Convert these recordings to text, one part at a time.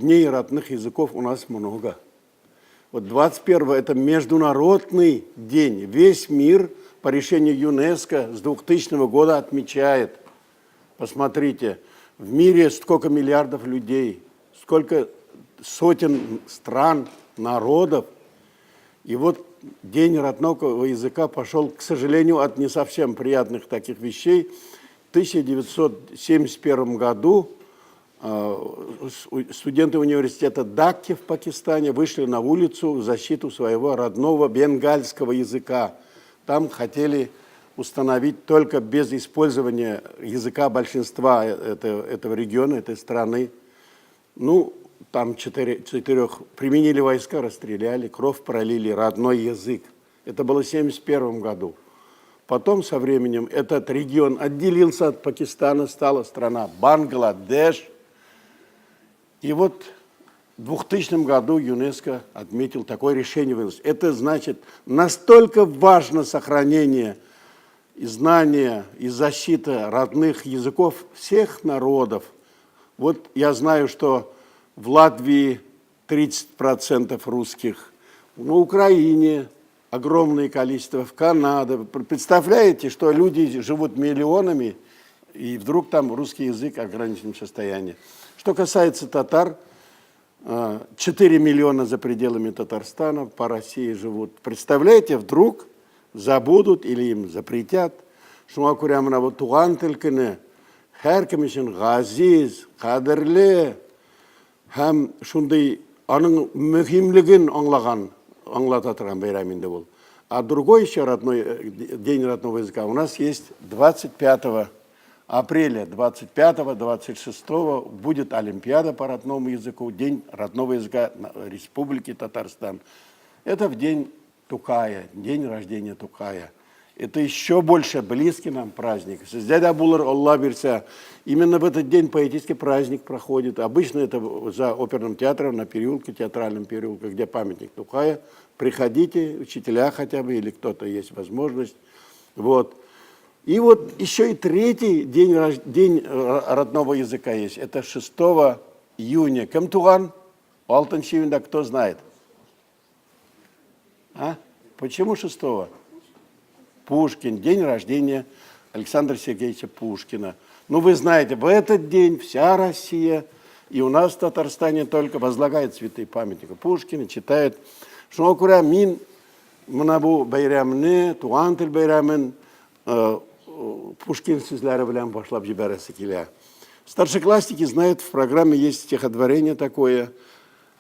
дней родных языков у нас много. Вот 21 это международный день. Весь мир по решению ЮНЕСКО с 2000 года отмечает. Посмотрите, в мире сколько миллиардов людей, сколько сотен стран, народов. И вот День родного языка пошел, к сожалению, от не совсем приятных таких вещей. В 1971 году студенты университета Дакки в Пакистане вышли на улицу в защиту своего родного бенгальского языка. Там хотели установить только без использования языка большинства этого региона, этой страны. Ну, там четырех применили войска, расстреляли, кровь пролили, родной язык. Это было в 1971 году. Потом со временем этот регион отделился от Пакистана, стала страна Бангладеш. И вот в 2000 году ЮНЕСКО отметил такое решение. Это значит, настолько важно сохранение и знание, и защита родных языков всех народов. Вот я знаю, что в Латвии 30% русских, на Украине огромное количество, в Канаде. Представляете, что люди живут миллионами, и вдруг там русский язык в ограниченном состоянии. Что касается татар, 4 миллиона за пределами Татарстана по России живут. Представляете, вдруг забудут или им запретят. Шуңа күрә менә бу туган тел көне һәркем өчен газиз, кадерле һәм шундый аның мөһимлеген аңлаган, аңлата торган бәйрәм инде ул. А другой еще родной, день родного языка у нас есть 25 апреля, 25-26 будет Олимпиада по родному языку, День родного языка Республики Татарстан. Это в день Тукая, день рождения Тукая. Это еще больше близкий нам праздник. Сездә булыр, Алла бирсә. Именно в этот день поэтический праздник проходит. Обычно это за оперным театром, на переулке, театральном переулке, где памятник Тукая. Приходите, учителя хотя бы, или кто-то есть возможность. Вот. И вот еще и третий день, день родного языка есть. Это 6 июня. Кем туган? 6 июня, кто знает? А? Почему 6? Пушкин, день рождения Александра Сергеевича Пушкина. Ну, вы знаете, в этот день вся Россия и у нас в Татарстане только возлагает цветы памятника Пушкина, читает. Шуңа күрә мин менә бу бәйрәмне, туган тел бәйрәмен Пушкин сүзләре белән башлап җибәрәсе килә. Старшеклассники знают, в программе есть стихотворение такое.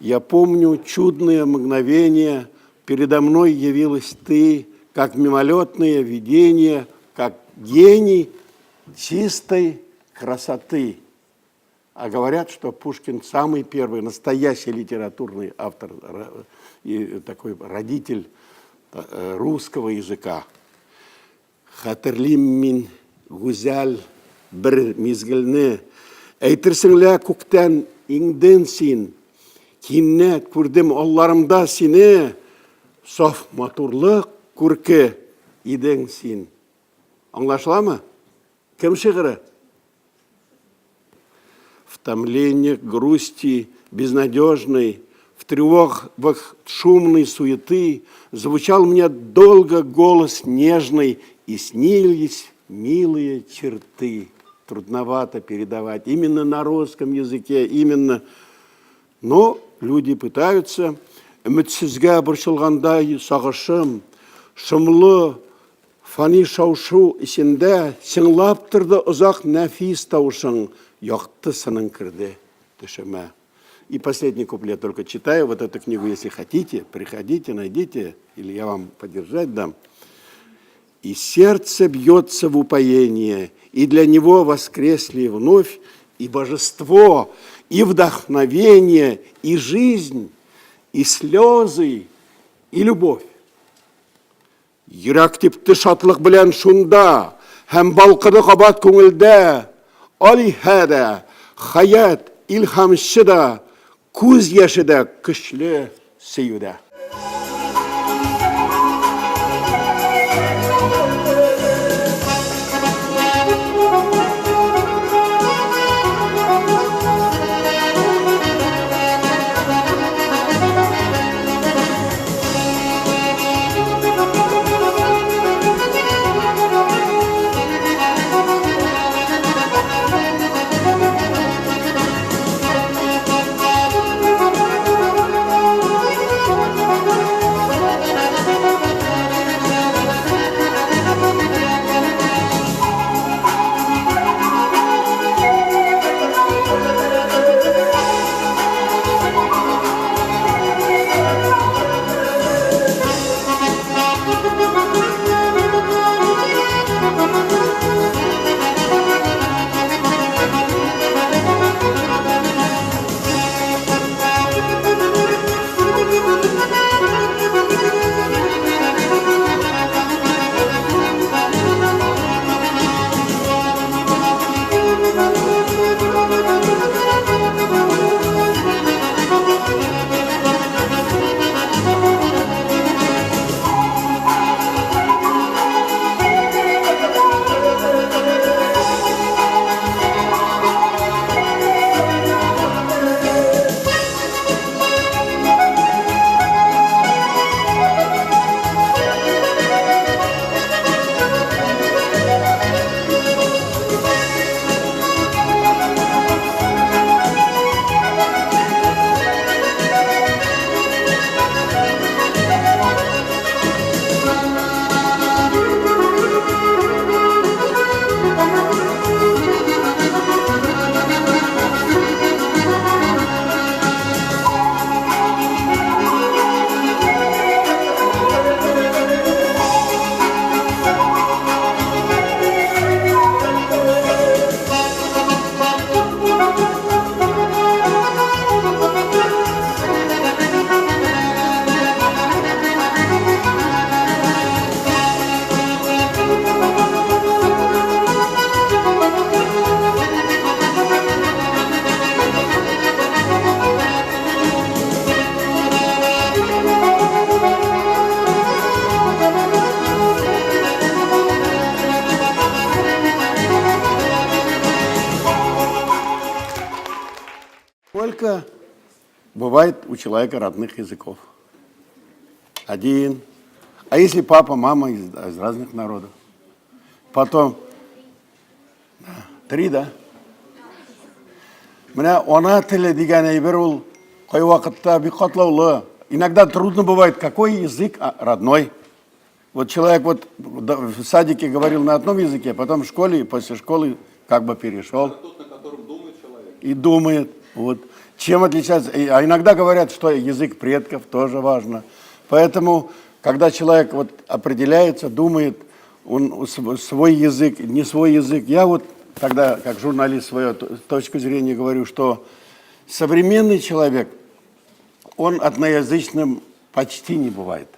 «Я помню чудное мгновение, передо мной явилась ты, как мимолетное видение, как гений чистой красоты». А говорят, что Пушкин самый первый настоящий литературный автор и такой родитель русского языка. Хәтерлим мин гүзәл бер мизгелне, Әйтерсең лә күктән иңдең син. Кинәт күрдем алларымда сине, Саф матурлык күрке идең син. Аңлашыламы? Кем шигыре? В томлениях грусти безнадежной, в тревогах шумной суеты звучал мне долго голос нежный, и снились милые черты. Трудновато передавать именно на русском языке, именно. Но люди пытаются. Өметсезгә борчылгандай сагышым, шомлы фани шау-шу эчендә чыңлап торды озак нәфис тавышың, якты сының керде төшемә. И последний куплет только читаю. Вот эту книгу, если хотите, приходите, найдите, или я вам подержать дам. И сердце бьется в упоении, и для него воскресли вновь и божество, и вдохновение, и жизнь, и слезы, и любовь. Йөрәк типте шатлык белән шунда, һәм балкыды кабат күңелдә. Алиһә дә, хәят, илһамчы да, күз яше дә көчле сөю дә. Сколько бывает у человека родных языков? Один. А если папа, мама из разных народов? Потом, да, три, да? Менә ана теле дигән әйбер ул кайвакытта бик катлаулы. Иногда трудно бывает, какой язык родной. Вот человек вот в садике говорил на одном языке, потом в школе, и после школы как бы перешел. Тот, на котором думает человек. И думает. Вот. Чем отличается? А иногда говорят, что язык предков тоже важно. Поэтому, когда человек вот определяется, думает, он свой язык, не свой язык. Я вот тогда, как журналист, свою точку зрения говорю, что современный человек, он одноязычным почти не бывает.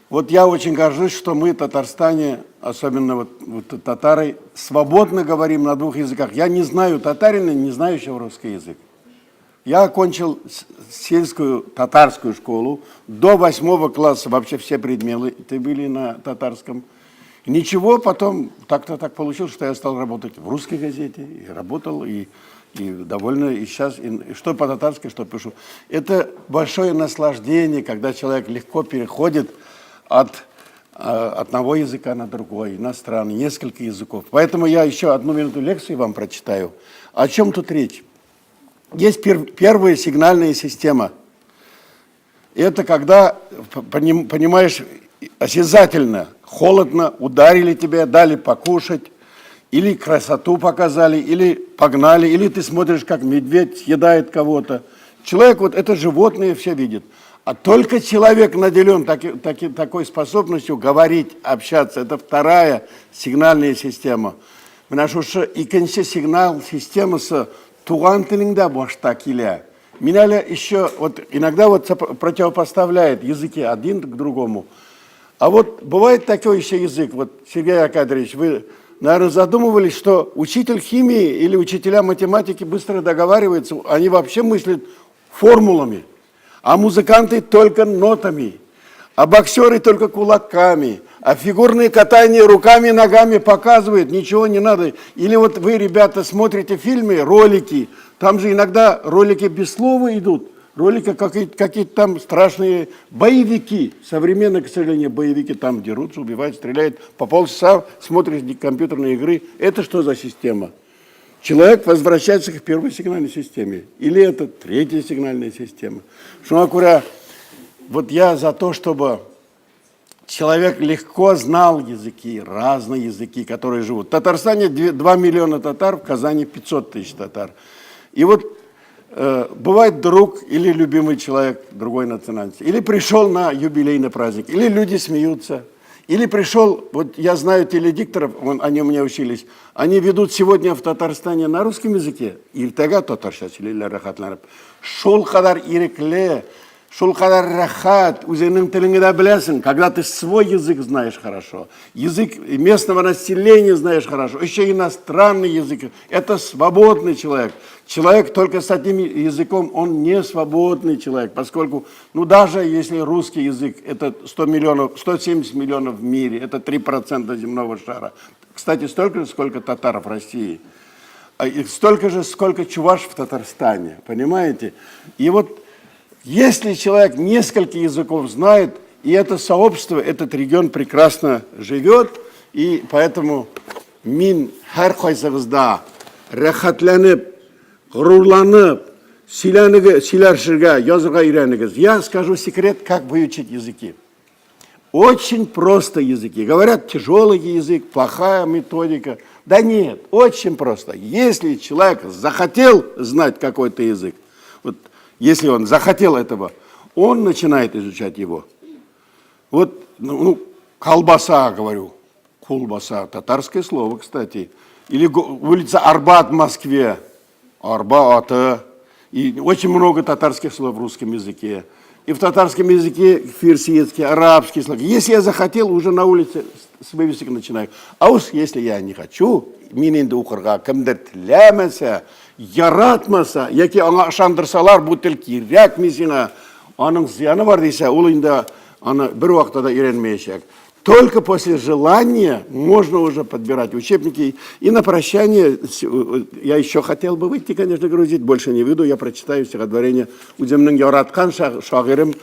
Вот я очень горжусь, что мы в Татарстане, особенно вот татары, свободно говорим на двух языках. Я не знаю татарина, не знающего русский язык. Я окончил сельскую татарскую школу. До 8 класса вообще все предметы были на татарском. Ничего, потом так-то так получилось, что я стал работать в русской газете, и работал, и довольно, и сейчас, и что по-татарски, что пишу. Это большое наслаждение, когда человек легко переходит от одного языка на другой, иностранный, несколько языков. Поэтому я еще одну минуту лекции вам прочитаю. О чем тут речь? Есть первая сигнальная система. Это когда, понимаешь, осязательно, холодно, ударили тебя, дали покушать, или красоту показали, или погнали, или ты смотришь, как медведь съедает кого-то. Человек, вот это животные все видят. А только человек наделен такой способностью говорить, общаться. Это вторая сигнальная система. Менә шушы икенче сигнал системасы туган телеңдә башта килә. Мин әле еще вот иногда вот противопоставляет языки один к другому. А вот бывает такой еще язык, вот, Сергей Аркадьевич, вы, наверное, задумывались, что учитель химии или учителя математики быстро договариваются, они вообще мыслят формулами, а музыканты только нотами, а боксеры только кулаками, а фигурные катания руками и ногами показывают, ничего не надо. Или вот вы, ребята, смотрите фильмы, ролики, там же иногда ролики без слова идут, ролики какие-то там страшные боевики. Современные, к сожалению, боевики там дерутся, убивают, стреляют. По полчаса смотришь компьютерные игры. Это что за система? Человек возвращается к первой сигнальной системе. Или это третья сигнальная система. Шуңа күрә, вот я за то, чтобы человек легко знал языки, разные языки, которые живут. В Татарстане 2 миллиона татар, в Казани 500 тысяч татар. И вот бывает друг или любимый человек другой национальности, или пришел на юбилейный праздник, или люди смеются, или пришел, вот я знаю теледикторов, они у меня учились, они ведут сегодня в Татарстане на русском языке, иртәгә татарча сөйлиләр рәхәтләнеп. Шулкадәр ирекле, шулкадәр рәхәт, үзеңнең телеңне дә беләсең, когда ты свой язык знаешь хорошо, язык местного населения знаешь хорошо, еще иностранный язык, это свободный человек. Человек только с одним языком, он не свободный человек, поскольку, ну, даже если русский язык, это 100 миллионов, 170 миллионов в мире, это 3% земного шара. Кстати, столько же, сколько татар в России. А и столько же, сколько чуваш в Татарстане, понимаете? И вот если человек несколько языков знает, и это сообщество, этот регион прекрасно живет, и поэтому мин һәркайсыгызда рәхәтләнеп, горурланып, сөйләнеге, сөйләшергә, язырга өйрәнегез. Я скажу секрет, как выучить языки. Очень просто языки. Говорят, тяжелый язык, плохая методика. Да нет, очень просто. Если человек захотел знать какой-то язык, вот если он захотел этого, он начинает изучать его. Вот, ну, колбаса, говорю, колбаса, татарское слово, кстати. Или улица Арбат в Москве, Арба, аты. И очень много татарских слов в русском языке. И в татарском языке персидский, арабский слова. Если я захотел, уже на улице с вывесок начинаю. А уж если я не хочу, мин инде укырга кемдер теләмәсә, яратмаса, яки аңа ышандырсалар, бу тел кирәкми сиңа, аның зыяны бар дисә, ул инде аны бер вакытта да өйрәнмәячәк. Только после желания можно уже подбирать учебники. И на прощание, я еще хотел бы выйти, конечно, грузить, больше не выйду, я прочитаю стихотворение Үземнең яраткан шагыйрем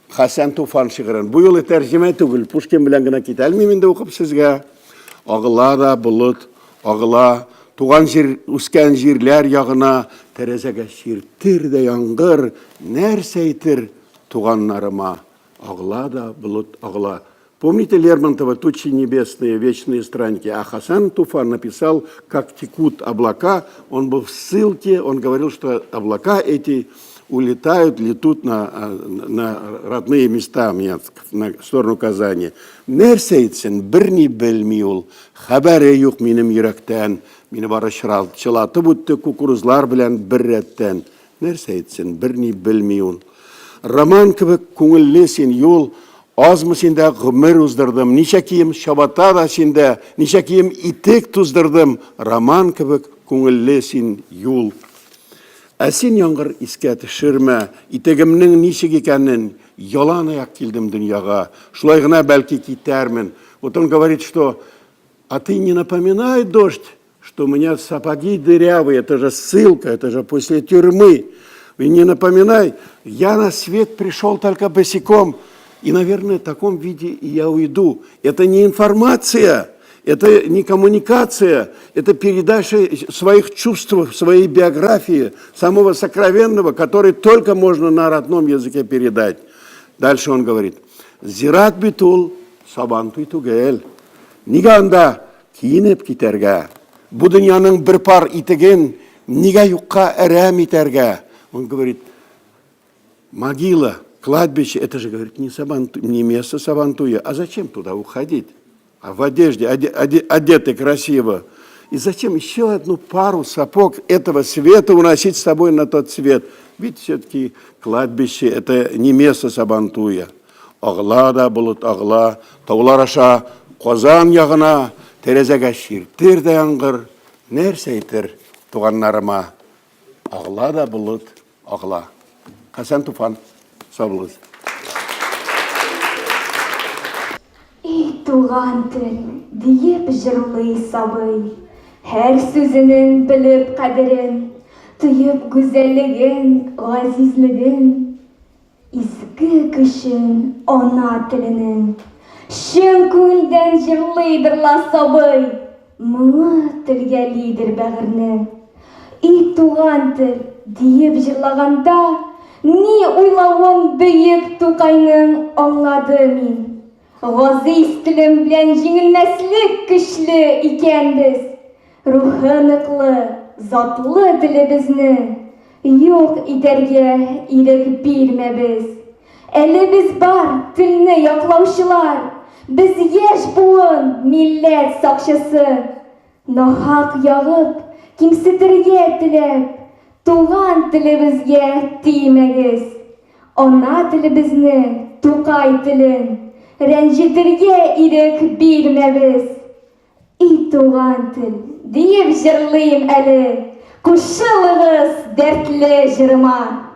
Хәсән Туфан шигырен. Бу юлы тәрҗемә түгел, Пушкин белән генә китә алмыйм инде укып сезгә. Агыла да болыт, агыла, туган җир, үскән җирләр ягына, тәрәзәгә чиртер дә яңгыр, нәрсә әйтер туганнарыма? Агыла да болыт, агыла. Помните Лермонтова «Тучи небесные, вечные странники»? А Хасан Туфан написал «Как текут облака». Он был в ссылке, он говорил, что облака эти улетают, летут на родные места, на сторону Казани. Нәрсә әйтсен, берни белми ул. Хәбәре юк минем йөрәктән. Мине бары чылатып үтте кукурузлар белән бер рәттән. Нәрсә әйтсен, берни белми ул. Роман кебек күңелле син юл, азмы синдә гомер уздырдым, ничә кием чабата да синдә, ничә кием итек туздырдым, роман кебек күңелле син юл. Ә син, яңгыр, искә төшермә, итегемнең ничек икәнен, ялан аяк килдем дөньяга, шулай гына бәлки китәрмен. Вот он говорит, что а ты не напоминай, дождь, что у меня сапоги дырявые, это же ссылка, это же после тюрьмы. И не напоминай, я на свет пришел только босиком, и, наверное, в таком виде и я уйду. Это не информация, это не коммуникация, это передача своих чувств, своей биографии, самого сокровенного, который только можно на родном языке передать. Дальше он говорит, зират бит ул Сабантуй түгел. Нигә анда киенеп китәргә? Бу дөньяның бер пар итеген нигә юкка әрәм итәргә? Он говорит, могила, кладбище, это же, говорит, не, сабанту, не место Сабантуя. А зачем туда уходить? А в одежде, одеты красиво. И зачем еще одну пару сапог этого света уносить с собой на тот свет? Ведь все-таки кладбище – это не место Сабантуя. Агыла да болыт агыла, таулар аша Казан ягына, тәрәзәгә чиртер дә яңгыр, нәрсә әйтер туганнарыма? Агыла да болыт агыла. Хәсән Туфан, сау булыгыз. И туган тел, диеп җырлый сабый, Һәр сүзенең белеп кадерен, Тоеп гүзәллеген, газизлеген. Изге көчен ана теленең. Чын күңелдән җырлыйдыр ла сабый, Моңы телгәлидер бәгырьне. И туган тел, диеп җырлаганда, Ни уйлавын бөек Тукайның аңладым мин. Газиз телем белән җиңелмәслек көчле икәнбез. Рухы ныклы, затлы телебезне Юк итәргә ирек бирмәбез. Әле без бар, телне яклаучылар, Без яшь буын, милләт сакчысы. Нахак ягып, кимсетергә теләп, Туган телебезгә тимәгез. Ана телебезне, Тукай телен, Рәнҗетергә ирек бирмәбез. И туган тел, диеп җырлыйм әле, Кушылыгыз дәртле җырыма.